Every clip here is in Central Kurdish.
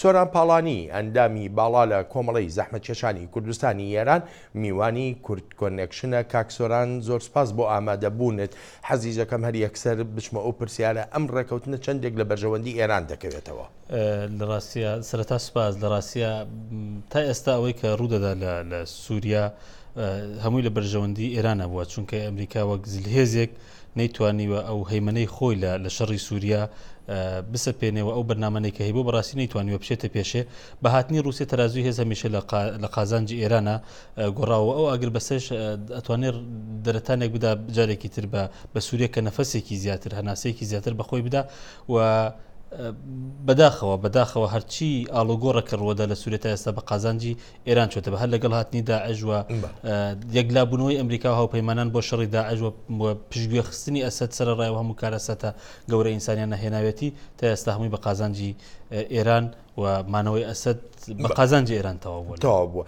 سۆران پاڵانی، ئەندامی باڵا لە کۆمەڵەی زەحمەتکێشانی کوردستانی ئێران، میوانی کوردکۆنێکشنە. کاک سۆران زۆر سپاس بۆ ئامادەبوونت. حەزیش دەکەم هەر یەکسەر بچمە ئەو پرسیارە، ئەم ڕێکەوتنە چەندێک لە بەرژەوەندی ئێران دەکەوێتەوە؟ لە ڕاستیا سەرەتا سپاس. لە ڕاستیا تا ئێستا ئەوەی کە ڕوودەدا لە سووریا هەمووی لە بەرژەوەندی ئێرانە بووە، چونکە ئەمریکا وەک زلهێزێک نەیتوانیوە ئەو هەیمەنەی خۆی لە شەڕی سووریا بسەپێنێ و ئەو بەرنامەنەی کە هەیبوو بەڕاستی نەیتوانیوە بچێتە پێشێ. بە هاتنی ڕووسیە تەرازووی هێز هەمیشە لە قازانجی ئێرانە گۆڕاوە. ئەو ئاگربەسەش ئەتوانێت دەرەتانێک بدا جارێکی تر بە سووریە کە نەفەسێکی زیاتر، هەناسەیەکی زیاتر بە خۆی بدا و بەداخەوە بەداخەوە هەرچی ئاڵوگۆڕە کە ڕووەدا لە سووریە تا ئێستا بە قازانجی ئێران چۆتە بە هەر لەگەڵ هاتنی داعش و یەکلابوونەوەی ئەمریکا و هاوپەیمانان بۆ شەڕی داعش و پشتگوێ خستنی ئەسەد سەرەڕای و هەموو کارەساتە گەورە ئینسانیانە هێناوێتی تا ئێستا هەمووی بە قازانجی ئێران و مانەوەی ئەسەد بە قازانجی ئێران تەواو بووە. تەواو بووە.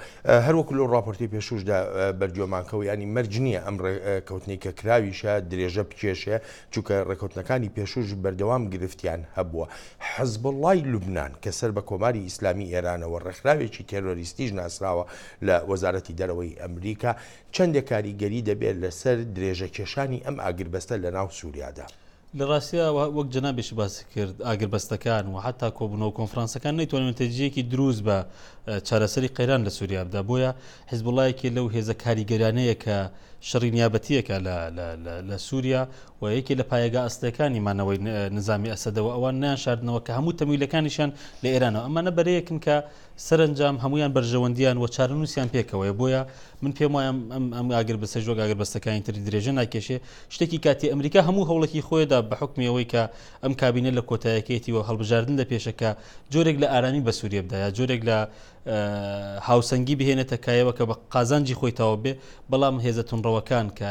هەروەکو لەو ڕاپۆرتی پێشووشدا بەرگوێمان کەوت، یانی مەرج نییە ئەم ڕێککەوتنەی کە کراویشە درێژە بکێشێ، چونکە ڕێککەوتنەکانی پێشووش بەردەوام گرفتیان هەبووە. حزبوڵڵای لوبنان کە سەر بە کۆماری ئیسلامی ئێرانە و ڕێکخراوێکی تێرۆریستیش ناسراوە لە وەزارەتی دەرەوەی ئەمریکا، چەندێک کاریگەری دەبێت لەسەر درێژەکێشانی ئەم ئاگربەستە لەناو سووریادا؟ لە ڕاستیا وەک جەنابیشت باست کرد ئاگربەستەکان و حەتا کۆبوونەوە و کۆنفرانسەکان نەیتوانیوە نەتیجەیەکی دروست بە چارەسەری قەیران لە سووریا بدا، بۆیە حزبوڵڵا یەکێ لەو هێزە کاریگەرانەیە کە شەڕی نیابەتییەکە لە سووریا و یەکێ لە پایەگا ئەسڵیەکانی مانەوەی نزامی ئەسەدە و ئەوان نایانشاردنەوە کە هەموو تەمویلەکانیشیان لە ئێرانەوە. ئەمانە بەرەیەکن کە سەرەنجام هەموویان بەرژەوەندیان و چارەنووسیان پێکەوەیە. بۆیە من پێم وایە ئەم ئاگربەستەش وەک ئاگربەستەکانی تر درێژە ناکێشێ. شتێکی کاتی ئەمریکا هەموو هەوڵێکی خۆیدا بە حوکمی ئەوەی کە ئەم کابینە لە کۆتایەکەیەتی و هەڵبژاردن لە پێشە کە جۆرێک لە ئارامی بە سووریە بدا یا جۆرێک لە هاوسەنگی بهێنێتە کایەوە کە بە قازانجی خۆی تەواو بێ، بەڵام هێزە توندڕەوەکان کە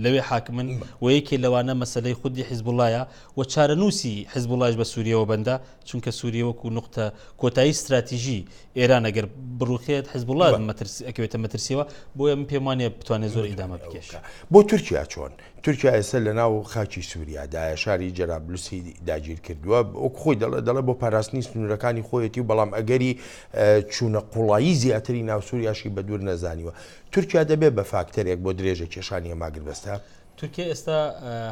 لەوێ حاکمن و یەکێ لەوانە مەسلەی خودی حیزبوڵایە و چارەنووسی حیزبوڵایش بە سووریەوە بەندە، چونکە سووریە وەکو نوقتە کۆتایی ستراتیژی ئێران ئەگەر بڕوخێت حیزبوڵا ئەکەوێتە مەترسیەوە، بۆیە من پێم وانیە بتوانێت زۆر ئیدامە بکێشێت. بۆ تورکیا چۆن؟ تورکیا ئێستا لە ناو خاکی سووریادایە، شاری جەرابلوسی داگیر کردووە، وەک خۆی دەڵێ دەڵێ بۆ پاراستنی سنوورەکانی خۆیەتی و بەڵام ئەگەری چوونە قوڵایی زیاتری ناو سووریاشی بە دوور نەزانیوە. تورکیا دەبێت بە فاکتەرێک بۆ درێژە کێشانی ئەم ئاگربەستە؟ تورکیە ئێستا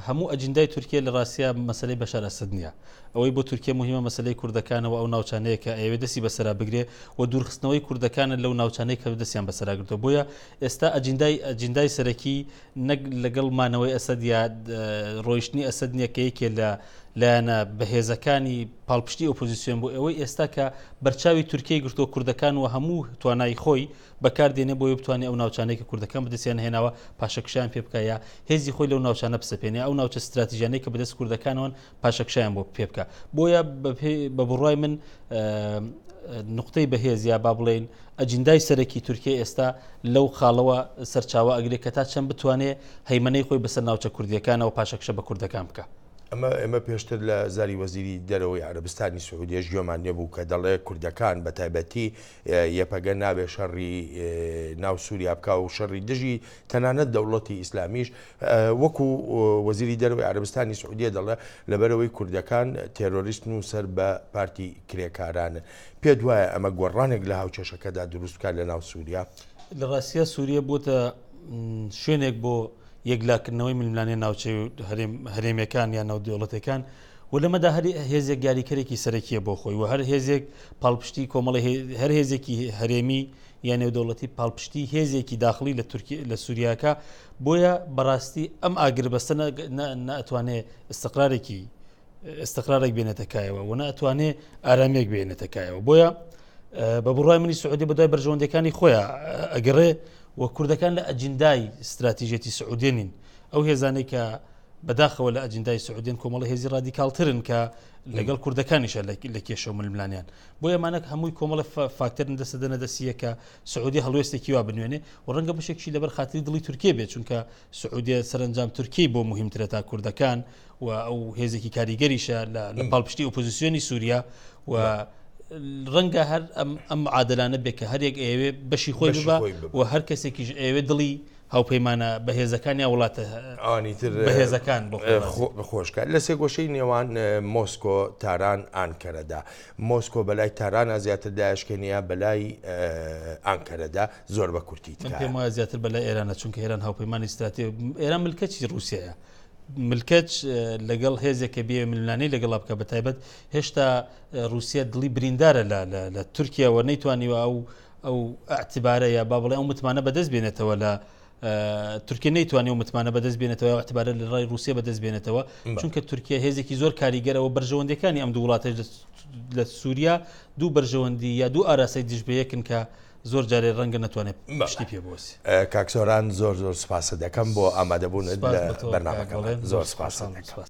هەموو ئەجندای تورکیە لە ڕاستیا مەسەلەی بەشار ئەسەد نییە. ئەوەی بۆ تورکیە موهیمە مەسەلەی کوردەکانە و ئەو ناوچانەیە کە ئەیەوێ دەستی بەسەرا بگرێ و دوورخستنەوەی کوردەکانە لەو ناوچانەی کە دەستیان بەسەرا گرتووە. بۆیە ئێستا ئەجندای ئەجندای سەرەکی نەک لەگەڵ مانەوەی ئەسەد یا ڕۆیشتنی ئەسەد نییە کە یەکێ لە لایەنە بەهێزەکانی پاڵپشتی ئۆپۆزیسیۆن بوو. ئەوەی ئێستا کە بەرچاوی تورکیەی گرتووە کوردەکان و هەموو توانای خۆی بەکار دێنێ بۆیە بتوانێ ئەو ناوچانەی کە کوردەکان بەدەستیان هێناوە پاشەکشەیان پێ بکا یا هێزی خۆی لەو ناوچانە بسەپێنێ ئەو ناوچە ستراتیژیانەی کە بەدەست کوردەکانەوەن پاشەکشەیان بۆ پێ بکا بۆیە بە بڕوای من نقطەی بەهێز یا با بڵێین ئەجندای سەرەکی تورکیا ئێستا لەو خاڵەوە سەرچاوە ئەگرێت کە تا چەند بتوانێ هەیمەنەی خۆی بەسەر ناوچە کوردیەکانەوە پاشەکشە بە کوردەکان بکە. ئەمە ئێمە پێشتر لە زاری وەزیری دەرەوەی عەرەبستانی سعودیەش گوێمان لێ بوو کە دەڵێ کوردەکان بە تایبەتی یەپەگە نابێ شەڕی ناو سووریا بکا و شەڕی دژی تەنانەت دەوڵەتی ئیسلامیش وەکو وەزیری دەرەوەی عەرەبستانی سعودیە دەڵێ لەبەرەوەی کوردەکان تێرۆریستن و سەر بە پارتی کرێکارانن. پێت وایە ئەمە گۆڕانێک لە هاوکێشەکەدا دروست بکات لە ناو سووریا؟ لە ڕاستیا سووریە بۆتە شوێنێک بۆ یەکلاکردنەوەی ململانێ ناوچەی و هەرێمیەکان یان ناودەوڵەتەکان و لەمەدا هەر هێزێک یاریکەرێکی سەرەکیە بۆ خۆی و هەر هێزێک پاڵپشتی کۆمەڵی هەر هێزێکی هەرێمی یا نێودەوڵەتی پاڵپشتی هێزێکی داخلی لە تورکی لە سووریاکە بۆیە بەڕاستی ئەم ئاگربەستە نەتوانێ استقرارێکی ئستقرارێک بێنێتە کایەوە و ناتوانێ ئارامیەک بێنێتە کایەوە بۆیە بە بڕای منی سعودی بەدوای بەرژەوەندەکانی خۆیان ئەگەڕێ و کوردەکان لە ئەجندای ستراتیژێتی سعودیە نین ئەو هێزانەی کە بەداخەوە لە ئەجندای سعودیەن کۆمەڵە هێزی ڕادیکاڵترن کە لەگەڵ کوردەکانیشە لە کێشە و ململانیان بۆیە ئەمانە هەمووی کۆمەڵە فاکتەرن دەسەدەنە دەستیە کە سعودی هەڵوێستێکی وا بنوێنێ و ڕەنگە بەشێکشی لەبەر خاتری دڵی تورکیە بێت چونکە سعودیە سەرنجام تورکیەی بۆ مهمترە تا کوردەکان و ئەو هێزێکی کاریگەریشە لە پاڵپشتی ئۆپۆزیسیۆنی سووریا و ڕەنگە هەر ئەم ئەم عادلانە بێ کە هەرێک ئەوێ بەشی خۆی ببا و هەر کەسێکیش ئەوێ دڵی هاوپەیمانە بەهێزەکان یا وڵاتە ئەوانی تر بەهێزەکان بۆ خۆی ڕازی. خۆشکە لە سێگۆشەی نێوان مۆسکۆ، تاران، ئانکەرەدا. مۆسکۆ بەلای تارانا زیاتر دایشکێنێ یا بەلای ئانکەرەدا؟ زۆر بە کورتی من تکایە. پێم وایە زیاتر بەلای ئێرانە چونکە ئێران هاوپەیمانی ستراتێ ئێران ملکەچی ڕووسیایە ملکەچ لەگەڵ هێزێک کە بێ ململانێی لەگەڵا بکە بە تایبەت هێشتا ڕووسیا دڵی بریندارە لە لە تورکیاوە نەیتوانیوە ئەو ئەو ئەعتبارە یا با بڵێ ئەو متمانە بەدەست بێنێتەوە لە تورکیا نەیتوانی و متمانە بەدەست بێنێتەوە و اعتبارە لە ڕای رووسیا بەدەست بێنێتەوە چونکە تورکیا هێزێکی زۆر کاریگەرەوە بەرژەوەندەکانی ئەم دوو وڵاتەش لە سووریا دوو بەرژەوەندی یا دوو ئاراسەی دژ بە یەکن کە زۆر جارێ ڕەنگە نتوانێت پشتی پێ بوەسێ. کاک سۆران زۆر زۆر سپاست دەکەم بۆ ئامادەبوونت لە بەرنامەکەمان زۆر سپاست دەکەم.